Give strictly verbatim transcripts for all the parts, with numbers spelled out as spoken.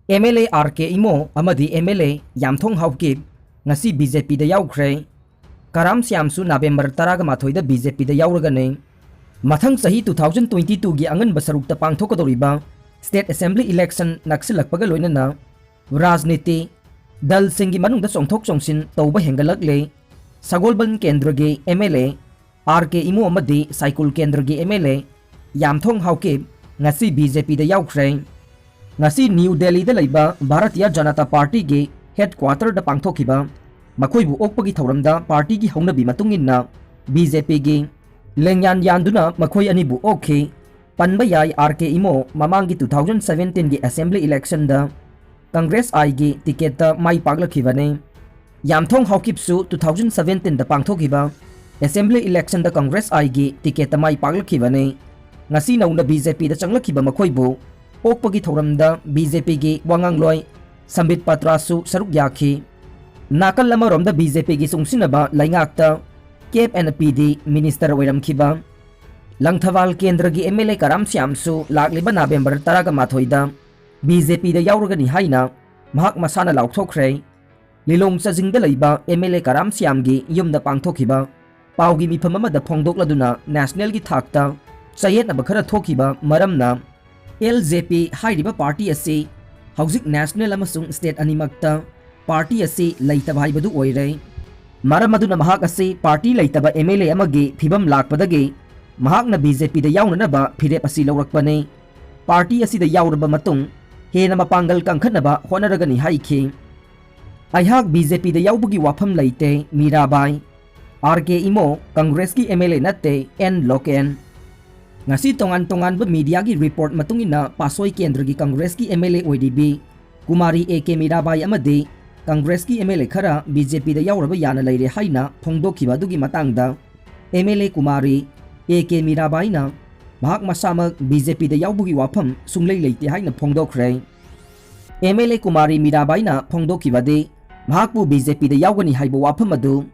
M L A R K Imo ꯑꯃꯗꯤ M L ꯑꯦ ꯌꯥꯝꯊꯣꯡ ꯍꯥꯎꯀꯤꯞ ꯉꯁꯤ B J ꯄꯤꯗ ꯌꯥꯎꯈ꯭ꯔꯦ꯫ ꯀꯔꯥꯝ ꯁ꯭ꯌꯥꯝꯁꯨ ꯅꯕꯦꯝꯕꯔ ꯇꯔꯥꯒ ꯃꯥꯊꯣꯏꯗ ꯕꯤ ꯖꯦ ꯄꯤꯗ ꯌꯥꯎꯔꯒꯅꯤ꯫ ꯃꯊꯪ ꯆꯍꯤ two thousand twenty twoꯒꯤ ꯑꯉꯟꯕ ꯁꯔꯨꯛꯇ ꯄꯥꯡꯊꯣꯛꯀꯗꯧꯔꯤꯕ state assembly election ꯅꯛꯁꯤꯜꯂꯛꯄꯒ ꯂꯣꯏꯅꯅ ꯔꯥꯖꯅꯤꯇꯤ ꯗꯜꯁꯤꯡꯒꯤ ꯃꯅꯨꯡꯗ ꯆꯣꯡꯊꯣꯛ ꯆꯣꯡꯁꯤꯟ ꯇꯧꯕ ꯍꯦꯟꯒꯠꯂꯛꯂꯦ꯫ ꯁꯒꯣꯜꯕꯟ ꯀꯦꯟꯗ꯭ꯔꯒꯤ M L A R K Imo ꯑꯃꯗꯤ ꯁꯥꯏꯀꯨꯜ ꯀꯦꯟꯗ꯭ꯔꯒꯤ ꯑꯦꯝ ꯑꯦꯜ ꯑꯦ ꯌꯥꯝꯊꯣꯡ ꯍꯥꯎꯀꯤꯞ ꯉꯁꯤ ꯕꯤ ꯖꯦ ꯄꯤꯗ ꯌꯥꯎꯈ꯭ꯔꯦ꯫ ꯉꯁꯤ ꯅ꯭ꯌꯨ ꯗꯦꯜꯂꯤꯗ ꯂꯩꯕ ꯚꯥꯔꯇꯤꯌ ꯖꯅꯇꯥ ꯄꯥꯔꯇꯤꯒꯤ ꯍꯦꯗꯀ꯭ꯋꯥꯇꯔꯗ ꯄꯥꯡꯊꯣꯛꯈꯤꯕ ꯃꯈꯣꯏꯕꯨ ꯑꯣꯛꯄꯒꯤ ꯊꯧꯔꯝꯗ ꯄꯥꯔꯇꯤꯒꯤ ꯍꯧꯅꯕꯤ ꯃꯇꯨꯡ ꯏꯟꯅ ꯕꯤ ꯖꯦ ꯄꯤꯒꯤ ꯂꯦꯡꯌꯥꯟ ꯌꯥꯟꯗꯨꯅ ꯃꯈꯣꯏ ꯑꯅꯤꯕꯨ ꯑꯣꯛꯈꯤ꯫ ꯄꯟꯕ ꯌꯥꯏ, ꯑꯥꯔ ꯀꯦ ꯏꯃꯣ ꯃꯃꯥꯡꯒꯤ two thousand seventeenꯒꯤ assembly electionꯗ ꯀꯪꯒ꯭ꯔꯦꯁ ꯑꯥꯏꯒꯤ ꯇꯤꯀꯦꯠꯇ ꯃꯥꯏ ꯄꯥꯛꯂꯛꯈꯤꯕꯅꯤ꯫ ꯌꯥꯝꯊꯣꯡ ꯍꯥꯎꯀꯤꯞꯁꯨ two thousand seventeenꯗ ꯄꯥꯡꯊꯣꯛꯈꯤꯕ assembly electionꯗ ꯀꯪꯒ꯭ꯔꯦꯁ ꯑꯥꯏꯒꯤ ꯇꯤꯀꯦꯠꯇ ꯃꯥꯏ ꯄꯥꯛꯂꯛꯈꯤꯕꯅꯤ꯫ ꯉꯁꯤ ꯅꯧꯅ ꯕꯤ ꯖꯦ ꯄꯤꯗ ꯆꯪꯂꯛꯈꯤꯕ ꯃꯈꯣꯏꯕꯨ ꯑꯣꯛꯄꯒꯤ ꯊꯧꯔꯝꯗ ꯕꯤ ꯖꯦ ꯄꯤꯒꯤ ꯋꯥꯉꯥꯡꯂꯣꯏ ꯁꯝꯕꯤꯠ ꯄꯇ꯭ꯔꯥꯁꯨ ꯁꯔꯨꯛ ꯌꯥꯈꯤ꯫ ꯅꯥꯀꯜ ꯑꯃꯔꯣꯝꯗ ꯕꯤ ꯖꯦ ꯄꯤꯒꯤ ꯆꯨꯡꯁꯤꯟꯅꯕ ꯂꯩꯉꯥꯛꯇ ꯀꯦꯞ ꯑꯦꯟ ꯄꯤ ꯗꯤ ꯃꯤꯅꯤꯁꯇꯔ ꯑꯣꯏꯔꯝꯈꯤꯕ ꯂꯪꯊꯕꯥꯜ ꯀꯦꯟꯗ꯭ꯔꯒꯤ ꯑꯦꯝ ꯑꯦꯜ ꯑꯦ ꯀꯔꯥꯝ ꯁ꯭ꯌꯥꯝꯁꯨ ꯂꯥꯛꯂꯤꯕ ꯅꯕꯦꯝꯕꯔ ꯇꯔꯥꯒ ꯃꯥꯊꯣꯏꯗ ꯕꯤ ꯖꯦ ꯄꯤꯗ ꯌꯥꯎꯔꯒꯅꯤ ꯍꯥꯏꯅ ꯃꯍꯥꯛ ꯃꯁꯥꯅ ꯂꯥꯎꯊꯣꯛꯈ꯭ꯔꯦ꯫ ꯂꯤꯂꯣꯡ ꯆꯥꯖꯤꯡꯗ ꯂꯩꯕ ꯑꯦꯝ ꯑꯦꯜ ꯑꯦ ꯀꯔꯥꯝ ꯁ꯭ꯌꯥꯝꯒꯤ ꯌꯨꯝꯗ ꯄꯥꯡꯊꯣꯛꯈꯤꯕ ꯄꯥꯎꯒꯤ ꯃꯤꯐꯝ ꯑꯃꯗ ꯐꯣꯡꯗꯣꯛꯂꯗꯨꯅ ꯅꯦꯁꯅꯦꯜꯒꯤ ꯊꯥꯛꯇ ꯆꯌꯦꯠꯅꯕ ꯈꯔ ꯊꯣꯛꯈꯤꯕ ꯃꯔꯝꯅ ꯑꯦꯜ ꯖꯦ ꯄꯤ ꯍꯥꯏꯔꯤꯕ ꯄꯥꯔꯇꯤ ꯑꯁꯤ ꯍꯧꯖꯤꯛ ꯅꯦꯁꯅꯦꯜ ꯑꯃꯁꯨꯡ ꯁ꯭ꯇꯦꯠ ꯑꯅꯤꯃꯛꯇ ꯄꯥꯔꯇꯤ ꯑꯁꯤ ꯂꯩꯇꯕ ꯍꯥꯏꯕꯗꯨ ꯑꯣꯏꯔꯦ꯫ ꯃꯔꯝ ꯑꯗꯨꯅ ꯃꯍꯥꯛ ꯑꯁꯤ ꯄꯥꯔꯇꯤ ꯂꯩꯇꯕ ꯑꯦꯝ ꯑꯦꯜ ꯑꯦ ꯑꯃꯒꯤ ꯐꯤꯕꯝ ꯂꯥꯛꯄꯗꯒꯤ ꯃꯍꯥꯛꯅ ꯕꯤ ꯖꯦ ꯄꯤꯗ ꯌꯥꯎꯅꯅꯕ ꯐꯤꯔꯦꯞ ꯑꯁꯤ ꯂꯧꯔꯛꯄꯅꯤ꯫ ꯄꯥꯔꯇꯤ ꯑꯁꯤꯗ ꯌꯥꯎꯔꯕ ꯃꯇꯨꯡ ꯍꯦꯟꯅ ꯃꯄꯥꯡꯒꯜ ꯀꯟꯈꯠꯅꯕ ꯍꯣꯠꯅꯔꯒꯅꯤ ꯍꯥꯏꯈꯤ꯫ ꯑꯩꯍꯥꯛ ꯕꯤ ꯖꯦ ꯄꯤꯗ ꯌꯥꯎꯕꯒꯤ ꯋꯥꯐꯝ ꯂꯩꯇꯦ, ꯃꯤꯔꯥꯕꯥꯏ꯫ ꯑꯥꯔ ꯀꯦ ꯏꯃꯣ ꯀꯪꯒ꯭ꯔꯦꯁꯀꯤ ꯑꯦꯝ ꯑꯦꯜ ꯑꯦ ꯅꯠꯇꯦ, ꯑꯦꯟ ꯂꯣꯀꯦꯟ꯫ ꯉꯁꯤ ꯇꯣꯉꯥꯟ ꯇꯣꯉꯥꯟꯕ ꯃꯤꯗꯤꯌꯥꯒꯤ ꯔꯤꯄꯣꯔꯠ ꯃꯇꯨꯡ ꯏꯟꯅ ꯄꯥꯁꯣꯏ ꯀꯦꯟꯗ꯭ꯔꯒꯤ ꯀꯪꯒ꯭ꯔꯦꯁꯀꯤ ꯑꯦꯝ ꯑꯦꯜ ꯑꯦ ꯑꯣꯏꯔꯤꯕꯤ ꯀꯨꯃꯥꯔꯤ ꯑꯦ ꯀꯦ ꯃꯤꯔꯥꯕꯥꯏ ꯑꯃꯗꯤ ꯀꯪꯒ꯭ꯔꯦꯁꯀꯤ ꯑꯦꯝ ꯑꯦꯜ ꯑꯦ ꯈꯔ ꯕꯤ ꯖꯦ ꯄꯤꯗ ꯌꯥꯎꯔꯕ ꯌꯥꯅ ꯂꯩꯔꯦ ꯍꯥꯏꯅ ꯐꯣꯡꯗꯣꯛꯈꯤꯕ ꯑꯗꯨꯒꯤ ꯃꯇꯥꯡꯗ M L A Kumari A ꯀꯦ ꯃꯤꯔꯥꯕꯥꯏꯅ ꯃꯍꯥꯛ ꯃꯁꯥꯃꯛ ꯕꯤ ꯖꯦ ꯄꯤꯗ ꯌꯥꯎꯕꯒꯤ ꯋꯥꯐꯝ ꯁꯨꯡꯂꯩ ꯂꯩꯇꯦ ꯍꯥꯏꯅ ꯐꯣꯡꯗꯣꯛꯈ꯭ꯔꯦ꯫ ꯑꯦꯝ ꯑꯦꯜ ꯑꯦ ꯀꯨꯃꯥꯔꯤ ꯃꯤꯔꯥꯕꯥꯏꯅ ꯐꯣꯡꯗꯣꯛꯈꯤꯕꯗꯤ ꯃꯍꯥꯛꯄꯨ ꯕꯤ ꯖꯦ ꯄꯤꯗ ꯌꯥꯎꯒꯅꯤ ꯍꯥꯏꯕ ꯋꯥꯐꯝ ꯑꯗꯨ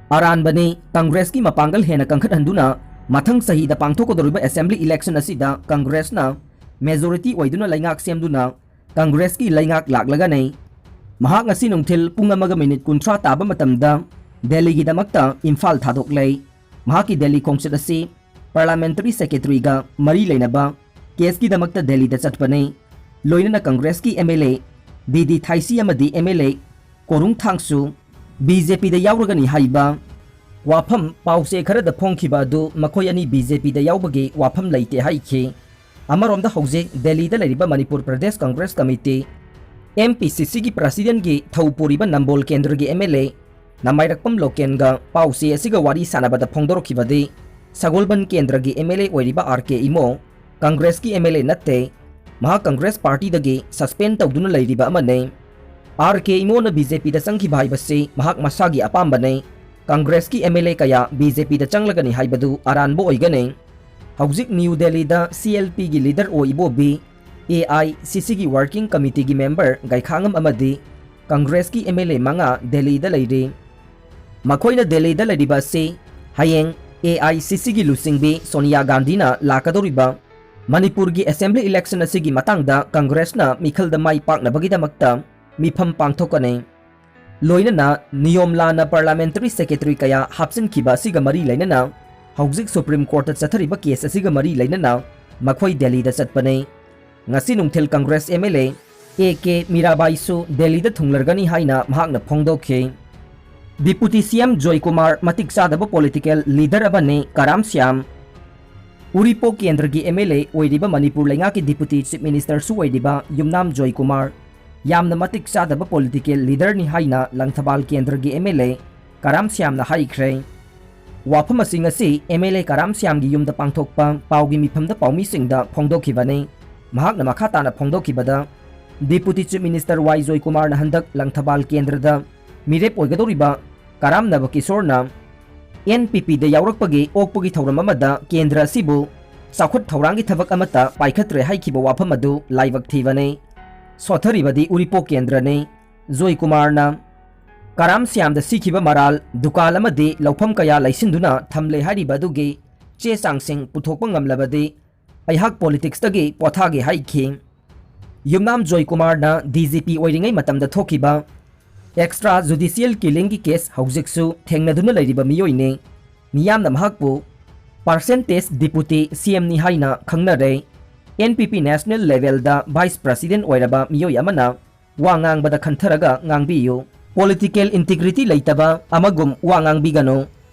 ꯑꯔꯥꯟꯕꯅꯤ꯫ ꯀꯪꯒ꯭ꯔꯦꯁꯀꯤ ꯃꯄꯥꯡꯒꯜ ꯍꯦꯟꯅ ꯀꯟꯈꯠꯍꯟꯗꯨꯅ ꯃꯊꯪ ꯆꯍꯤꯗ ꯄꯥꯡꯊꯣꯛꯀꯗꯧꯔꯤꯕ ꯑꯦꯁꯦꯝꯕ꯭ꯂꯤ ꯏꯂꯦꯛꯁꯟ ꯑꯁꯤꯗ ꯀꯪꯒ꯭ꯔꯦꯁꯅ ꯃꯦꯖꯣꯔꯤꯇꯤ ꯑꯣꯏꯗꯨꯅ ꯂꯩꯉꯥꯛ ꯁꯦꯝꯗꯨꯅ ꯀꯪꯒ꯭ꯔꯦꯁꯀꯤ ꯂꯩꯉꯥꯛ ꯂꯥꯛꯂꯒꯅꯤ꯫ ꯃꯍꯥꯛ ꯉꯁꯤ ꯅꯨꯡꯊꯤꯜ ꯄꯨꯡ ꯑꯃꯒ ꯃꯤꯅꯤꯠ ꯀꯨꯟꯊ꯭ꯔꯥ ꯇꯥꯕ ꯃꯇꯝꯗ ꯗꯦꯜꯂꯤꯒꯤꯗꯃꯛꯇ ꯏꯝꯐꯥꯜ ꯊꯥꯗꯣꯛꯂꯦ꯫ ꯃꯍꯥꯛꯀꯤ ꯗꯦꯜꯂꯤ ꯈꯣꯡꯆꯠ ꯑꯁꯤ ꯄꯥꯔꯂꯥꯃꯦꯟꯇꯔꯤ ꯁꯦꯀ꯭ꯔꯦꯇꯔꯤꯒ ꯃꯔꯤ ꯂꯩꯅꯕ ꯀꯦꯁꯀꯤꯗꯃꯛꯇ ꯗꯦꯜꯂꯤꯗ ꯆꯠꯄꯅꯤ꯫ ꯂꯣꯏꯅꯅ ꯀꯪꯒ꯭ꯔꯦꯁꯀꯤ ꯑꯦꯝ ꯑꯦꯜ ꯑꯦ ꯗꯤ ꯗꯤ ꯊꯥꯏꯁꯤ ꯑꯃꯗꯤ ꯑꯦꯝ ꯑꯦꯜ ꯑꯦ ꯀꯣꯔꯨꯡ ꯊꯥꯡꯁꯨ ꯕꯤ ꯖꯦ ꯄꯤꯗ ꯌꯥꯎꯔꯒꯅꯤ ꯍꯥꯏꯕ ꯋꯥꯐꯝ ꯄꯥꯎꯆꯦ ꯈꯔꯗ ꯐꯣꯡꯈꯤꯕ ꯑꯗꯨ ꯃꯈꯣꯏ ꯑꯅꯤ ꯕꯤ ꯖꯦ ꯄꯤꯗ ꯌꯥꯎꯕꯒꯤ ꯋꯥꯐꯝ ꯂꯩꯇꯦ ꯍꯥꯏꯈꯤ꯫ ꯑꯃꯔꯣꯝꯗ ꯍꯧꯖꯤꯛ ꯗꯦꯜꯂꯤꯗ ꯂꯩꯔꯤꯕ Manipur Pradesh Congress committee, M P ꯁꯤ ꯁꯤꯒꯤ ꯄ꯭ꯔꯁꯤꯗꯦꯟꯒꯤ ꯊꯧ ꯄꯨꯔꯤꯕ ꯅꯝꯕꯣꯜ ꯀꯦꯟꯗ꯭ꯔꯒꯤ ꯑꯦꯝ ꯑꯦꯜ ꯑꯦ ꯅꯃꯥꯏꯔꯛꯄꯝ ꯂꯣꯀꯦꯟꯒ ꯄꯥꯎꯆꯦ ꯑꯁꯤꯒ ꯋꯥꯔꯤ ꯁꯥꯟꯅꯕꯗ ꯐꯣꯡꯗꯣꯔꯛꯈꯤꯕꯗꯤ, ꯁꯒꯣꯜꯕꯟ ꯀꯦꯟꯗ꯭ꯔꯒꯤ ꯑꯦꯝ ꯑꯦꯜ ꯑꯦ ꯑꯣꯏꯔꯤꯕ ꯑꯥꯔ ꯀꯦ ꯏꯃꯣ ꯀꯪꯒ꯭ꯔꯦꯁꯀꯤ ꯑꯦꯝ ꯑꯦꯜ ꯑꯦ ꯅꯠꯇꯦ, ꯃꯍꯥꯛ ꯀꯪꯒ꯭ꯔꯦꯁ ꯄꯥꯔꯇꯤꯗꯒꯤ ꯁꯁꯄꯦꯟ ꯇꯧꯗꯨꯅ ꯂꯩꯔꯤꯕ ꯑꯃꯅꯤ꯫ ꯑꯥꯔ ꯀꯦ ꯏꯃꯣꯅ ꯕꯤ ꯖꯦ ꯄꯤꯗ ꯆꯪꯈꯤꯕ ꯍꯥꯏꯕꯁꯤ ꯃꯍꯥꯛ ꯃꯁꯥꯒꯤ ꯑꯄꯥꯝꯕꯅꯤ꯫ ꯀꯪꯒ꯭ꯔꯦꯁꯀꯤ ꯑꯦꯝ ꯑꯦꯜ ꯑꯦ ꯀꯌꯥ ꯕꯤ ꯖꯦ ꯄꯤꯗ ꯆꯪꯂꯒꯅꯤ ꯍꯥꯏꯕꯗꯨ ꯑꯔꯥꯟꯕ ꯑꯣꯏꯒꯅꯤ꯫ ꯍꯧꯖꯤꯛ ꯅ꯭ꯌꯨ ꯗꯦꯜꯂꯤꯗ ꯁꯤ ꯑꯦꯜ ꯄꯤꯒꯤ ꯂꯤꯗꯔ ꯑꯣꯏ ꯏꯕꯣꯕꯤ, ꯑꯦ ꯑꯥꯏ ꯁꯤ ꯁꯤꯒꯤ ꯋꯥꯔꯀꯤꯡ ꯀꯃꯤꯇꯤꯒꯤ ꯃꯦꯝꯕꯔ ꯒꯩꯈꯥꯉꯝ ꯑꯃꯗꯤ ꯀꯪꯒ꯭ꯔꯦꯁꯀꯤ ꯑꯦꯝ ꯑꯦꯜ ꯑꯦ ꯃꯉꯥ ꯗꯦꯜꯂꯤꯗ ꯂꯩꯔꯤ꯫ ꯃꯈꯣꯏꯅ ꯗꯦꯜꯂꯤꯗ ꯂꯩꯔꯤꯕ ꯑꯁꯤ ꯍꯌꯦꯡ ꯑꯦ ꯑꯥꯏ ꯁꯤ ꯁꯤꯒꯤ ꯂꯨꯆꯤꯡꯕꯤ ꯁꯣꯅꯤꯌꯥ ꯒꯥꯟꯙꯤꯅ ꯂꯥꯛꯀꯗꯧꯔꯤꯕ ꯃꯅꯤꯄꯨꯔꯒꯤ ꯑꯦꯁꯦꯝꯕ꯭ꯂꯤ ꯏꯂꯦꯛꯁꯟ ꯑꯁꯤꯒꯤ ꯃꯇꯥꯡꯗ ꯀꯪꯒ꯭ꯔꯦꯁꯅ ꯃꯤꯈꯜꯗ ꯃꯥꯏ ꯄꯥꯛꯅꯕꯒꯤꯗꯃꯛꯇ ꯃꯤꯐꯝ ꯄꯥꯡꯊꯣꯛꯀꯅꯤ꯫ ꯂꯣꯏꯅꯅ ꯅꯤꯌꯣꯝ ꯂꯥꯟꯅ ꯄꯥꯔꯂꯥꯃꯦꯟꯇꯔꯤ ꯁꯦꯀ꯭ꯔꯦꯇꯔꯤ ꯀꯌꯥ ꯍꯥꯞꯆꯤꯟꯈꯤꯕ ꯑꯁꯤꯒ ꯃꯔꯤ ꯂꯩꯅꯅ ꯍꯧꯖꯤꯛ ꯁꯨꯄ꯭ꯔꯤꯝ ꯀꯣꯔꯠꯇ ꯆꯠꯊꯔꯤꯕ ꯀꯦꯁ ꯑꯁꯤꯒ ꯃꯔꯤ ꯂꯩꯅꯅ ꯃꯈꯣꯏ ꯗꯦꯜꯂꯤꯗ ꯆꯠꯄꯅꯤ꯫ ꯉꯁꯤ ꯅꯨꯡꯊꯤꯜ Congress M L A A K ꯃꯤꯔꯥꯕꯥꯏꯁꯨ ꯗꯦꯜꯂꯤꯗ ꯊꯨꯡꯂꯔꯒꯅꯤ ꯍꯥꯏꯅ ꯃꯍꯥꯛꯅ ꯐꯣꯡꯗꯣꯛꯈꯤ꯫ ꯗꯤꯄꯨꯇꯤ ꯁꯤ ꯑꯦꯝ ꯖꯣꯏꯀꯨꯃꯥꯔ ꯃꯇꯤꯛ ꯆꯥꯗꯕ ꯄꯣꯂꯤꯇꯤꯀꯦꯜ ꯂꯤꯗꯔ ꯑꯃꯅꯤ ꯀꯔꯥꯝ ꯁ꯭ꯌꯥꯝ꯫ ꯎꯔꯤꯄꯣꯛ ꯀꯦꯟꯗ꯭ꯔꯒꯤ ꯑꯦꯝ ꯑꯦꯜ ꯑꯦ ꯑꯣꯏꯔꯤꯕ ꯃꯅꯤꯄꯨꯔ ꯂꯩꯉꯥꯛꯀꯤ ꯗꯤꯄꯨꯇꯤ ꯆꯤꯐ ꯃꯤꯅꯤꯁꯇꯔꯁꯨ ꯑꯣꯏꯔꯤꯕ ꯌꯨꯝꯅꯥꯝ ꯖꯣꯏꯀꯨꯃꯥꯔ ꯌꯥꯝꯅ ꯃꯇꯤꯛ ꯆꯥꯗꯕ ꯄꯣꯂꯤꯇꯤꯀꯦꯜ ꯂꯤꯗꯔꯅꯤ ꯍꯥꯏꯅ ꯂꯪꯊꯕꯥꯜ ꯀꯦꯟꯗ꯭ꯔꯒꯤ ꯑꯦꯝ ꯑꯦꯜ ꯑꯦ ꯀꯔꯥꯝ ꯁ꯭ꯌꯥꯝꯅ ꯍꯥꯏꯈ꯭ꯔꯦ꯫ ꯋꯥꯐꯝ ꯑꯁꯤ ꯉꯁꯤ ꯑꯦꯝ ꯑꯦꯜ ꯑꯦ ꯀꯔꯥꯝ ꯁ꯭ꯌꯥꯝꯒꯤ ꯌꯨꯝꯗ ꯄꯥꯡꯊꯣꯛꯄ ꯄꯥꯎꯒꯤ ꯃꯤꯐꯝꯗ ꯄꯥꯎꯃꯤꯁꯤꯡꯗ ꯐꯣꯡꯗꯣꯛꯈꯤꯕꯅꯤ꯫ ꯃꯍꯥꯛꯅ ꯃꯈꯥ ꯇꯥꯅ ꯐꯣꯡꯗꯣꯛꯈꯤꯕꯗ, ꯗꯤꯄꯨꯇꯤ ꯆꯤꯐ ꯃꯤꯅꯤꯁꯇꯔ ꯋꯥꯏ ꯖꯣꯏꯀꯨꯃꯥꯔꯅ ꯍꯟꯗꯛ ꯂꯪꯊꯕꯥꯜ ꯀꯦꯟꯗ꯭ꯔꯗ ꯃꯤꯔꯦꯞ ꯑꯣꯏꯒꯗꯧꯔꯤꯕ ꯀꯔꯥꯝ ꯅꯕꯀꯤꯁꯣꯔꯅ ꯑꯦꯟ ꯄꯤ ꯄꯤꯗ ꯌꯥꯎꯔꯛꯄꯒꯤ ꯑꯣꯛꯄꯒꯤ ꯊꯧꯔꯝ ꯑꯃꯗ ꯀꯦꯟꯗ꯭ꯔ ꯑꯁꯤꯕꯨ ꯆꯥꯎꯈꯠ ꯊꯧꯔꯥꯡꯒꯤ ꯊꯕꯛ ꯑꯃꯠꯇ ꯄꯥꯏꯈꯠꯇ꯭ꯔꯦ ꯍꯥꯏꯈꯤꯕ ꯋꯥꯐꯝ ꯑꯗꯨ ꯂꯥꯏꯕꯛ ꯊꯤꯕꯅꯤ꯫ ꯁꯣꯠꯊꯔꯤꯕꯗꯤ ꯎꯔꯤꯄꯣꯛ ꯀꯦꯟꯗ꯭ꯔꯅꯤ꯫ ꯖꯣꯏꯀꯨꯃꯥꯔꯅ ꯀꯔꯥꯝ ꯁ꯭ꯌꯥꯝꯗ ꯁꯤꯈꯤꯕ ꯃꯔꯥꯜ, ꯗꯨꯀꯥꯟ ꯑꯃꯗꯤ ꯂꯧꯐꯝ ꯀꯌꯥ ꯂꯩꯁꯤꯟꯗꯨꯅ ꯊꯝꯂꯦ ꯍꯥꯏꯔꯤꯕ ꯑꯗꯨꯒꯤ ꯆꯦ ꯆꯥꯡꯁꯤꯡ ꯄꯨꯊꯣꯛꯄ ꯉꯝꯂꯕꯗꯤ ꯑꯩꯍꯥꯛ ꯄꯣꯂꯤꯇꯤꯛꯁꯇꯒꯤ ꯄꯣꯊꯥꯒꯦ ꯍꯥꯏꯈꯤ꯫ ꯌꯨꯝꯅꯥꯝ ꯖꯣꯏꯀꯨꯃꯥꯔꯅ ꯗꯤ ꯖꯤ ꯄꯤ ꯑꯣꯏꯔꯤꯉꯩ ꯃꯇꯝꯗ ꯊꯣꯛꯈꯤꯕ extra judicial killingꯒꯤ case ꯍꯧꯖꯤꯛꯁꯨ ꯊꯦꯡꯅꯗꯨꯅ ꯂꯩꯔꯤꯕ ꯃꯤꯑꯣꯏꯅꯤ꯫ ꯃꯤꯌꯥꯝꯅ ꯃꯍꯥꯛꯄꯨ percentage deputy C M ꯅꯤ ꯍꯥꯏꯅ ꯈꯪꯅꯔꯦ꯫ N P P national levelꯗ vice president ꯑꯣꯏꯔꯕ ꯃꯤꯑꯣꯏ ꯑꯃꯅ ꯋꯥ ꯉꯥꯡꯕꯗ ꯈꯟꯊꯔꯒ ꯉꯥꯡꯕꯤꯌꯨ꯫ Political integrity ꯂꯩꯇꯕ ꯑꯃꯒꯨꯝ ꯋꯥ ꯉꯥꯡꯕꯤꯒꯅꯨ꯫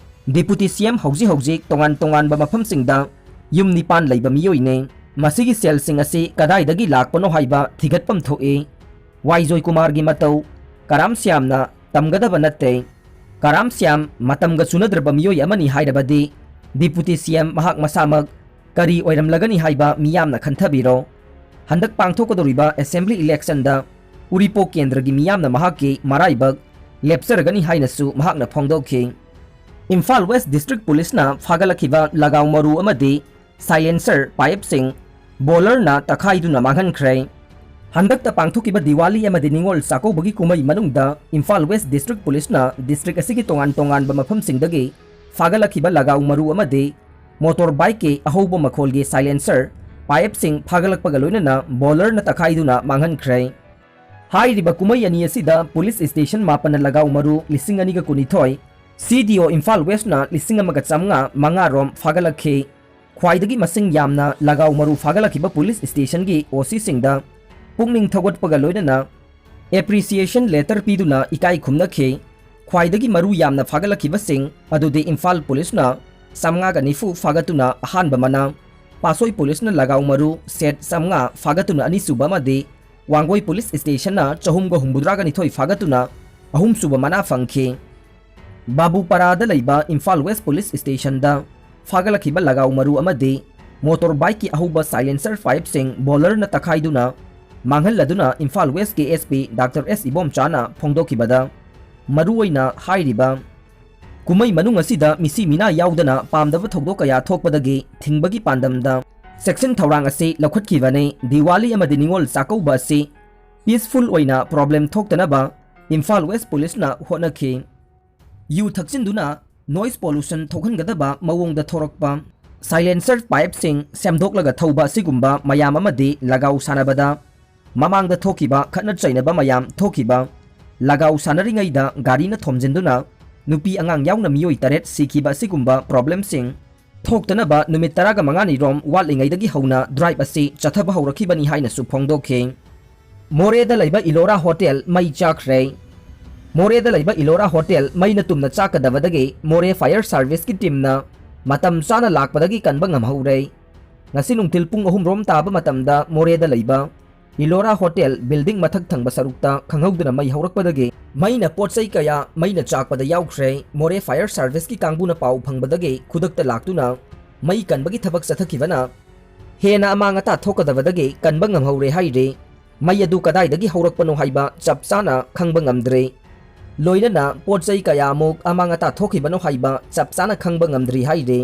Deputy C M ꯍꯧꯖꯤꯛ ꯍꯧꯖꯤꯛ ꯇꯣꯉꯥꯟ ꯇꯣꯉꯥꯟꯕ ꯃꯐꯝꯁꯤꯡꯗ ꯌꯨꯝ ꯅꯤꯄꯥꯟ ꯂꯩꯕ ꯃꯤꯑꯣꯏꯅꯤ꯫ ꯃꯁꯤꯒꯤ ꯁꯦꯜꯁꯤꯡ ꯑꯁꯤ ꯀꯗꯥꯏꯗꯒꯤ ꯂꯥꯛꯄꯅꯣ ꯍꯥꯏꯕ ꯊꯤꯒꯠꯐꯝ ꯊꯣꯛꯏ꯫ ꯋꯥꯏ ꯖꯣꯏꯀꯨꯃꯥꯔꯒꯤ ꯃꯇꯧ ꯀꯔꯥꯝ ꯁ꯭ꯌꯥꯝꯅ ꯇꯝꯒꯗꯕ ꯅꯠꯇꯦ꯫ ꯀꯔꯥꯝ ꯁ꯭ꯌꯥꯝ ꯃꯇꯝꯒ ꯆꯨꯅꯗ꯭ꯔꯕ ꯃꯤꯑꯣꯏ ꯑꯃꯅꯤ ꯍꯥꯏꯔꯕꯗꯤ Deputy C M ꯃꯍꯥꯛ ꯃꯁꯥꯃꯛ ꯀꯔꯤ ꯑꯣꯏꯔꯝꯂꯒꯅꯤ ꯍꯥꯏꯕ ꯃꯤꯌꯥꯝꯅ ꯈꯟꯊꯕꯤꯔꯣ꯫ ꯍꯟꯗꯛ ꯄꯥꯡꯊꯣꯛꯀꯗꯧꯔꯤꯕ assembly electionꯗ ꯎꯔꯤꯄꯣꯛ ꯀꯦꯟꯗ꯭ꯔꯒꯤ ꯃꯤꯌꯥꯝꯅ ꯃꯍꯥꯛꯀꯤ ꯃꯔꯥꯏꯕꯛ ꯂꯦꯞꯆꯔꯒꯅꯤ ꯍꯥꯏꯅꯁꯨ ꯃꯍꯥꯛꯅ ꯐꯣꯡꯗꯣꯛꯈꯤ꯫ ꯏꯝꯐꯥꯜ West District Policeꯅ ꯐꯥꯒꯠꯂꯛꯈꯤꯕ ꯂꯒꯥꯎ ꯃꯔꯨ ꯑꯃꯗꯤ silencer pipeꯁꯤꯡ bowlerꯅ ꯇꯛꯈꯥꯏꯗꯨꯅ ꯃꯥꯡꯍꯟꯈ꯭ꯔꯦ꯫ ꯍꯟꯗꯛꯇ ꯄꯥꯡꯊꯣꯛꯈꯤꯕ ꯗꯤꯋꯥꯂꯤ ꯑꯃꯗꯤ ꯅꯤꯉꯣꯜ ꯆꯥꯛꯀꯧꯕꯒꯤ ꯀꯨꯝꯍꯩ ꯃꯅꯨꯡꯗ ꯏꯝꯐꯥꯜ West District Policeꯅ district ꯑꯁꯤꯒꯤ ꯇꯣꯉꯥꯟ ꯇꯣꯉꯥꯟꯕ ꯃꯐꯝꯁꯤꯡꯗꯒꯤ ꯐꯥꯒꯠꯂꯛꯈꯤꯕ ꯂꯒꯥꯎ ꯃꯔꯨ ꯑꯃꯗꯤ motorbikeꯀꯤ ꯑꯍꯧꯕ ꯃꯈꯣꯜꯒꯤ silencer pipeꯁꯤꯡ ꯐꯥꯒꯠꯂꯛꯄꯒ ꯂꯣꯏꯅꯅ bowlerꯅ ꯇꯛꯈꯥꯏꯗꯨꯅ ꯃꯥꯡꯍꯟꯈ꯭ꯔꯦ꯫ ꯍꯥꯏꯔꯤꯕ ꯀꯨꯝꯍꯩ ꯑꯅꯤ ꯑꯁꯤꯗ police station ꯃꯥꯄꯟꯅ ꯂꯒꯥꯎ ꯃꯔꯨ ꯂꯤꯁꯤꯡ ꯑꯅꯤꯒ ꯀꯨꯟꯅꯤꯊꯣꯏ, C D O ꯏꯝꯐꯥꯜ Westꯅ ꯂꯤꯁꯤꯡ ꯑꯃꯒ ꯆꯥꯃꯉꯥ ꯃꯉꯥ ꯔꯣꯝ ꯐꯥꯒꯠꯂꯛꯈꯤ꯫ ꯈ꯭ꯋꯥꯏꯗꯒꯤ ꯃꯁꯤꯡ ꯌꯥꯝꯅ ꯂꯒꯥꯎ ꯃꯔꯨ ꯐꯥꯒꯠꯂꯛꯈꯤꯕ police stationꯒꯤ O Cꯁꯤꯡꯗ ꯄꯨꯛꯅꯤꯡ ꯊꯧꯒꯠꯄꯒ ꯂꯣꯏꯅꯅ appreciation letter ꯄꯤꯗꯨꯅ ꯏꯀꯥꯏ ꯈꯨꯝꯅꯈꯤ꯫ ꯈ꯭ꯋꯥꯏꯗꯒꯤ ꯃꯔꯨ ꯌꯥꯝꯅ ꯐꯥꯒꯠꯂꯛꯈꯤꯕꯁꯤꯡ ꯑꯗꯨꯗꯤ ꯏꯝꯐꯥꯜ Policeꯅ ꯆꯥꯃꯉꯥꯒ ꯅꯤꯐꯨ ꯐꯥꯒꯠꯇꯨꯅ ꯑꯍꯥꯟꯕ ꯃꯅꯥ, ꯄꯥꯠꯁꯣꯏ Policeꯅ ꯂꯒꯥꯎ ꯃꯔꯨ set ꯆꯥꯃꯉꯥ ꯐꯥꯒꯠꯇꯨꯅ ꯑꯅꯤꯁꯨꯕ ꯑꯃꯗꯤ ꯋꯥꯡꯒꯣꯏ Police Stationꯅ ꯆꯍꯨꯝꯒ ꯍꯨꯝꯐꯨꯇꯔꯥꯒ ꯅꯤꯊꯣꯏ ꯐꯥꯒꯠꯇꯨꯅ ꯑꯍꯨꯝꯁꯨꯕ ꯃꯅꯥ ꯐꯪꯈꯤ꯫ ꯕꯥꯕꯨꯄꯥꯔꯥꯗ ꯂꯩꯕ ꯏꯝꯐꯥꯜ West Police Stationꯗ ꯐꯥꯒꯠꯂꯛꯈꯤꯕ ꯂꯒꯥꯎ ꯃꯔꯨ ꯑꯃꯗꯤ motorbikeꯀꯤ ꯑꯍꯧꯕ silencer pipeꯁꯤꯡ bowlerꯅ ꯇꯛꯈꯥꯏꯗꯨꯅ ꯃꯥꯡꯍꯜꯂꯗꯨꯅ Imphal Westꯀꯤ S P Doctor S ꯏꯕꯣꯝꯆꯥꯅ ꯐꯣꯡꯗꯣꯛꯈꯤꯕꯗ, ꯃꯔꯨꯑꯣꯏꯅ ꯍꯥꯏꯔꯤꯕ ꯀꯨꯝꯍꯩ ꯃꯅꯨꯡ ꯑꯁꯤꯗ ꯃꯤꯁꯤ ꯃꯤꯅꯥ ꯌꯥꯎꯗꯅ ꯄꯥꯝꯗꯕ ꯊꯧꯗꯣꯛ ꯀꯌꯥ ꯊꯣꯛꯄꯗꯒꯤ ꯊꯤꯡꯕꯒꯤ ꯄꯥꯟꯗꯝꯗ ꯆꯦꯛꯁꯤꯟ ꯊꯧꯔꯥꯡ ꯑꯁꯤ ꯂꯧꯈꯠꯈꯤꯕꯅꯤ꯫ ꯗꯤꯋꯥꯂꯤ ꯑꯃꯗꯤ ꯅꯤꯉꯣꯜ ꯆꯥꯛꯀꯧꯕ ꯑꯁꯤ peaceful ꯑꯣꯏꯅ problem ꯊꯣꯛꯇꯅꯕ ꯏꯝꯐꯥꯜ West Policeꯅ ꯍꯣꯠꯅꯈꯤ꯫ ꯌꯨ ꯊꯛꯆꯤꯟꯗꯨꯅ noise pollution ꯊꯣꯛꯍꯟꯒꯗꯕ ꯃꯑꯣꯡꯗ ꯊꯣꯔꯛꯄ, silencer pipeꯁꯤꯡ ꯁꯦꯝꯗꯣꯛꯂꯒ ꯊꯧꯕ ꯑꯁꯤꯒꯨꯝꯕ ꯃꯌꯥꯝ ꯑꯃꯗꯤ ꯂꯒꯥꯎ ꯁꯥꯟꯅꯕꯗ ꯃꯃꯥꯡꯗ ꯊꯣꯛꯈꯤꯕ ꯈꯠꯅ ꯆꯩꯅꯕ ꯃꯌꯥꯝ ꯊꯣꯛꯈꯤꯕ, ꯂꯒꯥꯎ ꯁꯥꯟꯅꯔꯤꯉꯩꯗ ꯒꯥꯔꯤꯅ ꯊꯣꯝꯖꯤꯟꯗꯨꯅ ꯅꯨꯄꯤ ꯑꯉꯥꯡ ꯌꯥꯎꯅ ꯃꯤꯑꯣꯏ ꯇꯔꯦꯠ ꯁꯤꯈꯤꯕ ꯑꯁꯤꯒꯨꯝꯕ problemꯁꯤꯡ ꯊꯣꯛꯇꯅꯕ ꯅꯨꯃꯤꯠ ꯇꯔꯥꯒ ꯃꯉꯥꯅꯤ ꯔꯣꯝ ꯋꯥꯠꯂꯤꯉꯩꯗꯒꯤ ꯍꯧꯅ drive ꯑꯁꯤ ꯆꯠꯊꯕ ꯍꯧꯔꯛꯈꯤꯕꯅꯤ ꯍꯥꯏꯅꯁꯨ ꯐꯣꯡꯗꯣꯛꯈꯤ꯫ ꯃꯣꯔꯦꯗ ꯂꯩꯕ ꯏꯂꯣꯔꯥ ꯍꯣꯇꯦꯜ ꯃꯩ ꯆꯥꯛꯈ꯭ꯔꯦ꯫ ꯃꯣꯔꯦꯗ ꯂꯩꯕ ꯏꯂꯣꯔꯥ ꯍꯣꯇꯦꯜ ꯃꯩꯅ ꯇꯨꯝꯅ ꯆꯥꯛꯀꯗꯕꯗꯒꯤ ꯃꯣꯔꯦ fire serviceꯀꯤ teamꯅ ꯃꯇꯝ ꯆꯥꯅ ꯂꯥꯛꯄꯗꯒꯤ ꯀꯟꯕ ꯉꯝꯍꯧꯔꯦ꯫ ꯉꯁꯤ ꯅꯨꯡꯊꯤꯜ ꯄꯨꯡ ꯑꯍꯨꯝ ꯔꯣꯝ ꯇꯥꯕ ꯃꯇꯝꯗ ꯃꯣꯔꯦꯗ ꯂꯩꯕ ꯏꯂꯣꯔꯥ ꯍꯣꯇꯦꯜ building ꯃꯊꯛ ꯊꯪꯕ ꯁꯔꯨꯛꯇ ꯈꯪꯍꯧꯗꯅ ꯃꯩ ꯍꯧꯔꯛꯄꯗꯒꯤ ꯃꯩꯅ ꯄꯣꯠ ꯆꯩ ꯀꯌꯥ ꯃꯩꯅ ꯆꯥꯛꯄꯗ ꯌꯥꯎꯈ꯭ꯔꯦ꯫ ꯃꯣꯔꯦ fire serviceꯀꯤ ꯀꯥꯡꯕꯨꯅ ꯄꯥꯎ ꯐꯪꯕꯗꯒꯤ ꯈꯨꯗꯛꯇ ꯂꯥꯛꯇꯨꯅ ꯃꯩ ꯀꯟꯕꯒꯤ ꯊꯕꯛ ꯆꯠꯊꯈꯤꯕꯅ ꯍꯦꯟꯅ ꯑꯃꯥꯡ ꯑꯇꯥ ꯊꯣꯛꯀꯗꯕꯗꯒꯤ ꯀꯟꯕ ꯉꯝꯍꯧꯔꯦ ꯍꯥꯏꯔꯤ꯫ ꯃꯩ ꯑꯗꯨ ꯀꯗꯥꯏꯗꯒꯤ ꯍꯧꯔꯛꯄꯅꯣ ꯍꯥꯏꯕ ꯆꯞ ꯆꯥꯅ ꯈꯪꯕ ꯉꯝꯗ꯭ꯔꯦ꯫ ꯂꯣꯏꯅꯅ ꯄꯣꯠ ꯆꯩ ꯀꯌꯥꯃꯨꯛ ꯑꯃꯥꯡ ꯑꯇꯥ ꯊꯣꯛꯈꯤꯕꯅꯣ ꯍꯥꯏꯕ ꯆꯞ ꯆꯥꯅ ꯈꯪꯕ ꯉꯝꯗ꯭ꯔꯤ ꯍꯥꯏꯔꯤ꯫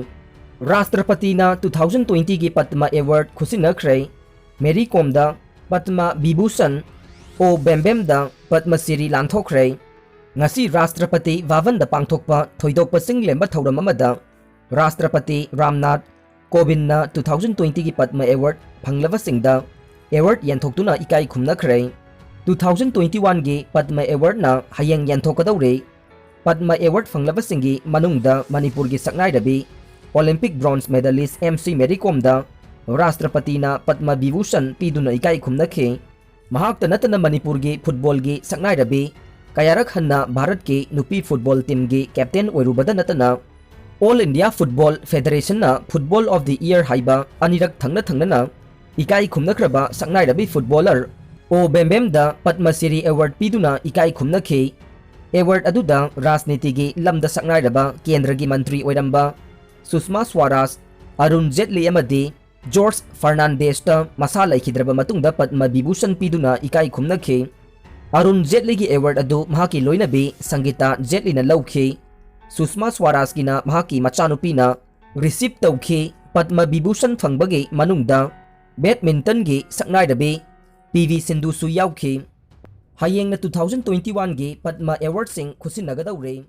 ꯔꯥꯁꯇ꯭ꯔꯄꯇꯤꯅ two thousand twentyꯒꯤ Padma award ꯈꯨꯠꯁꯤꯟꯅꯈ꯭ꯔꯦ꯫ Mary ꯀꯣꯝꯗ Padma Bhushan, ꯑꯣ ꯕꯦꯝꯕꯦꯝꯗ ꯄꯗꯃ ꯁꯤꯔꯤ ꯂꯥꯟꯊꯣꯛꯈ꯭ꯔꯦ꯫ ꯉꯁꯤ ꯔꯥꯁꯇ꯭ꯔꯄꯇꯤ ꯚꯥꯕꯟꯗ ꯄꯥꯡꯊꯣꯛꯄ ꯊꯣꯏꯗꯣꯛꯄ ꯆꯤꯡꯂꯦꯝꯕ ꯊꯧꯔꯝ ꯑꯃꯗ ꯔꯥꯁꯇ꯭ꯔꯄꯇꯤ Ramnath ꯀꯣꯕꯤꯟꯗꯅ two thousand twentyꯒꯤ Padma award ꯐꯪꯂꯕꯁꯤꯡꯗ award ꯌꯦꯟꯊꯣꯛꯇꯨꯅ ꯏꯀꯥꯏ ꯈꯨꯝꯅꯈ꯭ꯔꯦ꯫ Two thousand twenty oneꯒꯤ ꯄꯗꯃ awardꯅ ꯍꯌꯦꯡ ꯌꯦꯟꯊꯣꯛꯀꯗꯧꯔꯤ꯫ ꯄꯗꯃ award ꯐꯪꯂꯕꯁꯤꯡꯒꯤ ꯃꯅꯨꯡꯗ ꯃꯅꯤꯄꯨꯔꯒꯤ ꯁꯛꯅꯥꯏꯔꯕꯤ Olympic bronze medalist M C Mary ꯀꯣꯝꯗ ꯔꯥꯁꯇ꯭ꯔꯄꯇꯤꯅ Padma Bhushan ꯄꯤꯗꯨꯅ ꯏꯀꯥꯏ ꯈꯨꯝꯅꯈꯤ꯫ ꯃꯍꯥꯛꯇ ꯅꯠꯇꯅ ꯃꯅꯤꯄꯨꯔꯒꯤ footballꯒꯤ ꯁꯛꯅꯥꯏꯔꯕꯤ, ꯀꯌꯥꯔꯛ ꯍꯟꯅ ꯚꯥꯔꯠꯀꯤ ꯅꯨꯄꯤ football teamꯒꯤ captain ꯑꯣꯏꯔꯨꯕꯗ ꯅꯠꯇꯅ All India Football Federationꯅ Football of the Year ꯍꯥꯏꯕ ꯑꯅꯤꯔꯛ ꯊꯪꯅ ꯊꯪꯅꯅ ꯏꯀꯥꯏ ꯈꯨꯝꯅꯈ꯭ꯔꯕ ꯁꯛꯅꯥꯏꯔꯕꯤ footballer ꯑꯣ ꯕꯦꯝꯕꯦꯝꯗ ꯄꯗꯃ ꯁꯤꯔꯤ award ꯄꯤꯗꯨꯅ ꯏꯀꯥꯏ ꯈꯨꯝꯅꯈꯤ꯫ Award ꯑꯗꯨꯗ ꯔꯥꯖꯅꯤꯇꯤꯒꯤ ꯂꯝꯗ ꯁꯛꯅꯥꯏꯔꯕ ꯀꯦꯟꯗ꯭ꯔꯒꯤ ꯃꯟꯇ꯭ꯔꯤ ꯑꯣꯏꯔꯝꯕ ꯁꯨꯁꯃꯥ ꯁ꯭ꯋꯥꯔꯥꯖ, ꯑꯔꯨꯟ ꯖꯦꯠꯂꯤ ꯑꯃꯗꯤ ꯖꯣꯔꯖ ꯐꯔꯅꯥꯟꯗꯦꯁꯇ ꯃꯁꯥ ꯂꯩꯈꯤꯗ꯭ꯔꯕ ꯃꯇꯨꯡꯗ ꯄꯗꯃ ꯕꯤꯚꯨꯁꯟ ꯄꯤꯗꯨꯅ ꯏꯀꯥꯏ ꯈꯨꯝꯅꯈꯤ꯫ ꯑꯔꯨꯟ ꯖꯦꯠꯂꯤꯒꯤ award ꯑꯗꯨ ꯃꯍꯥꯛꯀꯤ ꯂꯣꯏꯅꯕꯤ ꯁꯪꯒꯤꯇꯥ ꯖꯦꯠꯂꯤꯅ ꯂꯧꯈꯤ꯫ ꯁꯨꯁꯃꯥ ꯁ꯭ꯋꯥꯔꯥꯖꯀꯤꯅ ꯃꯍꯥꯛꯀꯤ ꯃꯆꯥꯅꯨꯄꯤꯅ receive ꯇꯧꯈꯤ꯫ ꯄꯗꯃ ꯕꯤꯚꯨꯁꯟ ꯐꯪꯕꯒꯤ ꯃꯅꯨꯡꯗ badmintonꯒꯤ ꯁꯛꯅꯥꯏꯔꯕꯤ ꯄꯤ ꯚꯤ ꯁꯤꯟꯙꯨꯁꯨ ꯌꯥꯎꯈꯤ꯫ ꯍꯌꯦꯡꯅ two thousand twenty oneꯒꯤ ꯄꯗꯃ awardꯁꯤꯡ ꯈꯨꯠꯁꯤꯟꯅꯒꯗꯧꯔꯤ꯫